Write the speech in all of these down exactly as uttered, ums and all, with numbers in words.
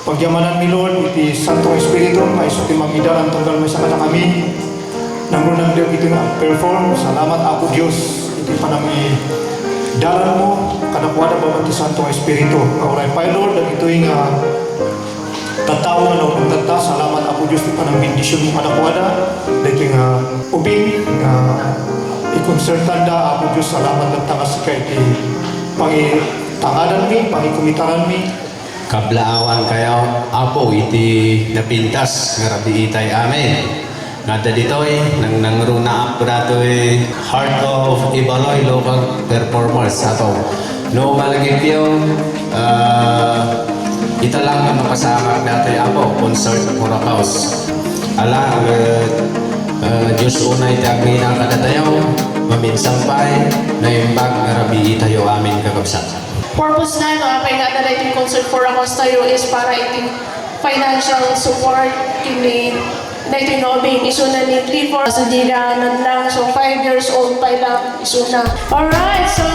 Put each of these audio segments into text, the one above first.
Pagyamananmi, Lord, iti Santo Espiritu nga isu ti mangidalan tunggal maysa kadakami. Nangruna dagitoy nga perform. Salamat, Apo Dios, iti panangidalanmo kadakuada babaen ti Santo Espiritu. Nga uray pay, Lord, dagitoy nga tattao nga naunong tatta. Salamat, Apo Dios, ti panangbendisionmo kadakuada. Dagitoy nga ubing nga ikonsertanda, Apo Dios, salamat latta nga sika iti pangitangadanmi, pangikumitaranmi. Kablaawankayo, Apo, iti napintas nga rabiitay. Amen. Nga adda ditoy, nang-, nangrunaak datoy Heart of Ibaloy local performers ato. No malagipyo, ah, ita lang nga mapasamak datoy, Apo, concert for a cause. Ala, eh, eh, Diyos unay ti agngina kadatayo, maminsan pay, naimbag nga rabiitayo. Amen, kakabsat. Purpose na, no, apay nga adda daytoy concert for a cause tayo is para iti financial support ken ni daytoy nga ubing. Isuna ni Clifford Sadida Nandang, so five years old pa lang, isuna. Alright, so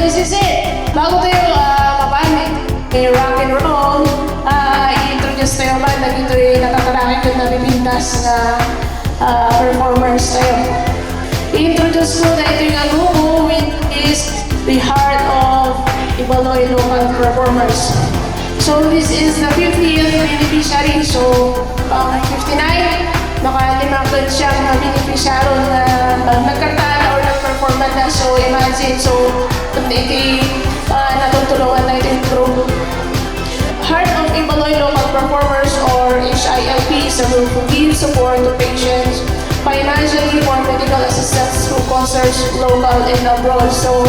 this is it. Bago tayo, ah, mapan ni rock and roll, ah, i-introduce tayo man dagitoy nakakaraket ken napipintas nga, ah, performers tayo. I-introduce ko daytoy nga grupo, which is the Heart of Ibaloy local performers. So this is the fiftieth beneficiary. So, um, fifty-nine, nakalima ket siyam nga beneficiary nga, uh, nagkanta na or nag-perform na. So imagine, so, iti, uh, natutulongan na iti group. Heart of Ibaloy Local Performers or H I L P is a group who gives support to patients, financially for medical assistance through concerts local and abroad. So,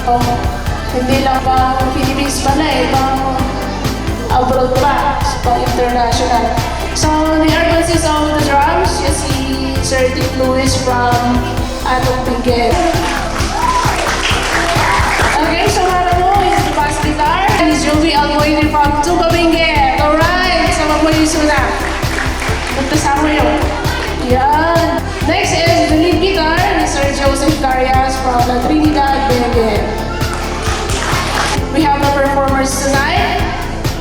oh, hindi lang pang Philippines pala eh, pang abroad pa, pang international. So, they are consists of the drums, you see Sir Tim Lewis from Atong Benguet. Okay, so Maramo is the bass guitar. And is Jovi Almoite from Tuba Benguet. Alright, sama mo yung suna. Magkasama yun. Yan. Next is the lead guitar, Mister Joseph Carias from La Trinidad, Benguet. We have the performers tonight.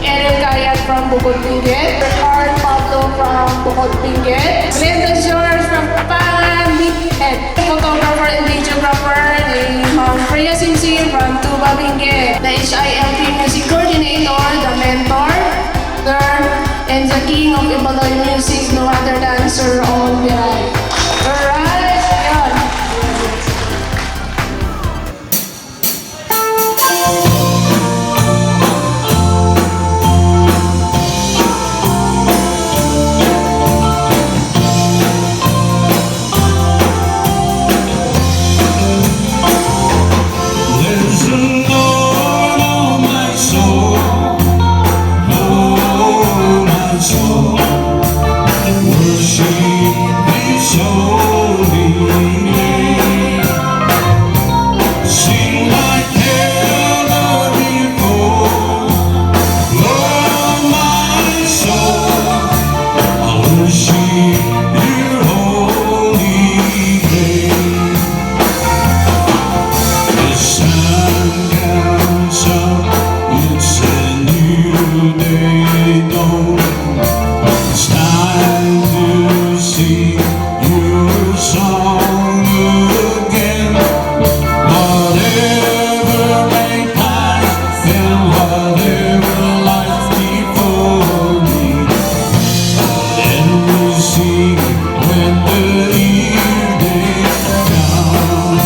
Ariel Cayat from Bukod Benguet, Ricard Pablo from Bukod Benguet, Glenda George from Kapampangan, and photographer and videographer ni Ma'am Freya Simsim from Tuba Benguet, the H I L P music coordinator, the mentor, leader, and the king of Ibaloy music, no other than Sir Ron Biray. Alright, yun. Listen, Lord, oh my soul, oh my soul, worship His holy name. Sing like never before, Lord, my soul, I worship Your holy name. The sun comes up, it's a new day dawn. It's time to sing Your song again. Whatever may pass and whatever lies before me, let me sing when the evening comes.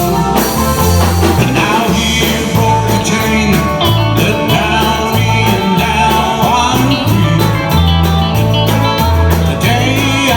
And now He broke the chain that bound me, and now I'm free. Today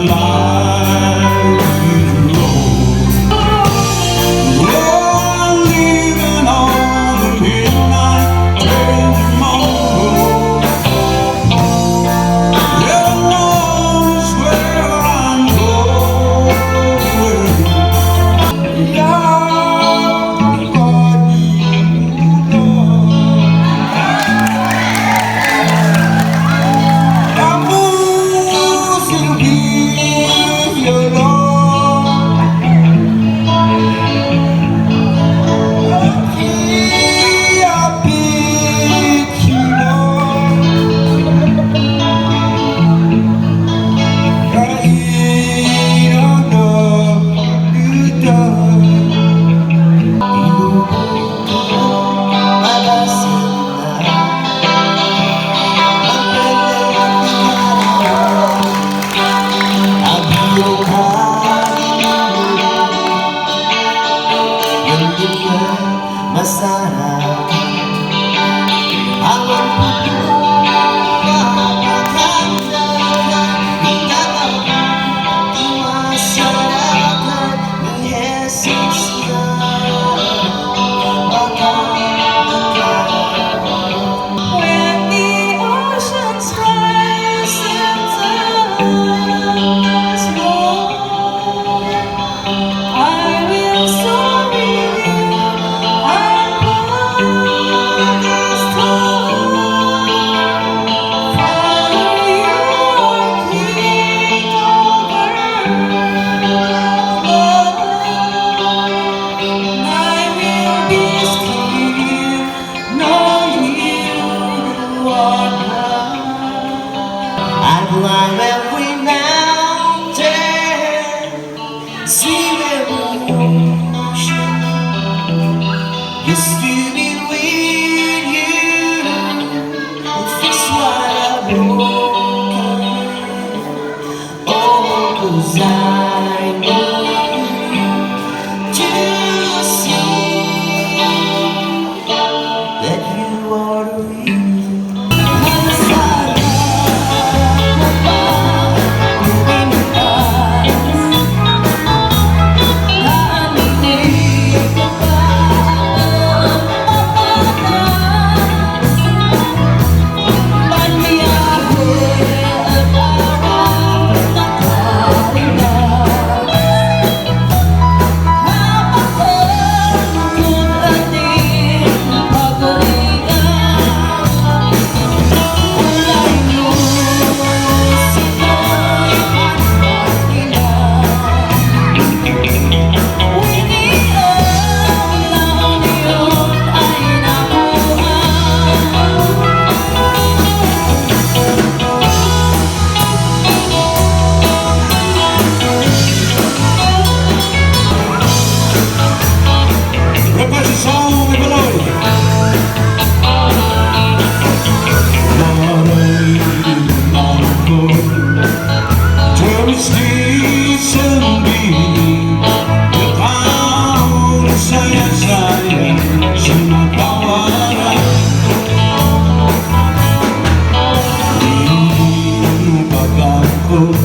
Life is long. Oh, I'm living on the midnight train tomorrow. Heaven knows where I'm going. Masarap. Awan puno, napakaganda, itatabi, di masarakan, ni Jesus na, baka, baka. When the oceans rise and tides roll, I will soar with you upon the storm. For you are King over all. I will be still, knowing you are God. I climb every mountain, swim every ocean, just to be with you. This is what I broken. Oh, 'cause I need to see that you are real. Request a song, Ipaloy. There is this and be the town, saya-saya, sumatawaran. Di mo pagkakot.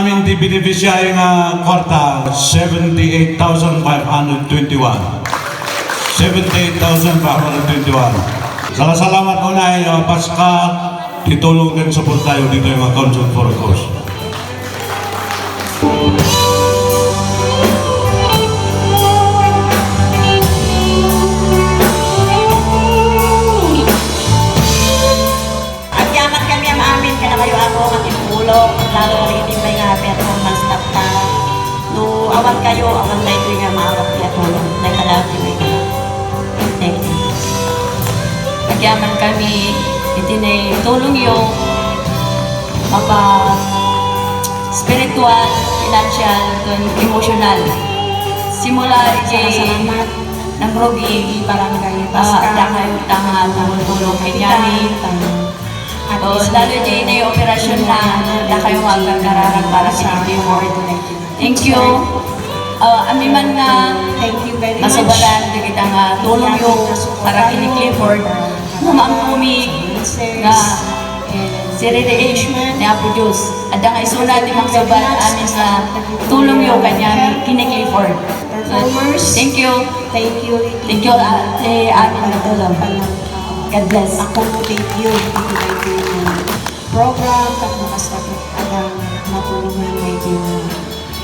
Amin ti beneficiary nga kwarta, seventy-eight thousand five hundred twenty-one. Seventy-eight thousand five hundred twenty-one. Sala-salamat unay, uh, Paska, ti tulong ken support tayo dito yung account for cause. Agyaman kami amin kadakayo, Apo, nga timpulok, lalo nga dagiti may nga performance tapta. No awan kayo, awan daytoy nga maawat ti atulong. Dayta laeng ti may nga. Thank you. Agyaman kami iti nay tulongyo, mapa spiritual, financial, ken emotional. Simula iti Salamat. Nangrugi, Barangay ah, Pascal. Dakayo ta nga tumutulong kaniami. Kapitan, at Oh, least lalo may di na yung operasyon na dakayo nga agkarkararag para sa kini Clifford. Thank you. Ah, amin man nga Thank you very much. Nasubalan, di kita nga tulongyo para kini Clifford. Humaam kami nga siririish ni Apo Diyos. Adda nga isuna ti mangsubad amin nga tulongyo kaniami kini Clifford. Performers. Thank you. Thank you, Ricky. Thank you, ah, eh, Ate Matulog. God bless. Ako, thank you. Thank you, thank you. Program, tapno basta po, ada, matulungan medyo,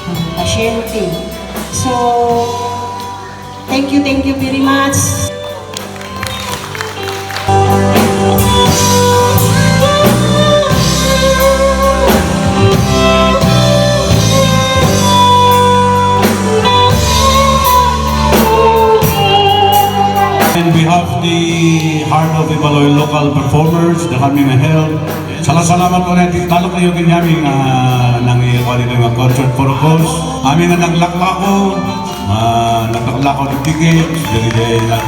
um, pasyente. So, thank you, thank you very much. In behalf the Heart of Iloilo local performers, the kami nga held, sala-salamat ko na ti talok kayo kanyami nga nang ikuha nito nga concert for a cause. Kami nga naglaklako, ah, naglaklako ng tickets, dali-dali lang.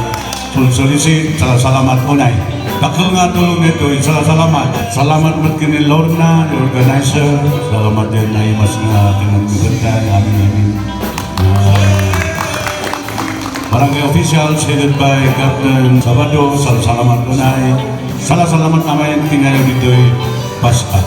Sulsulisit, sala-salamat unay. Dakkel nga tulong ditoy, sala-salamat. Salamat met ken ni Lorna, the organizer. Salamat din na imas nga kinagmiganta, amin, amin. Ah, barangay officials headed by Captain Sabado, sala-salamat unay. Sala-salamat naman kinayo ditoy Paska.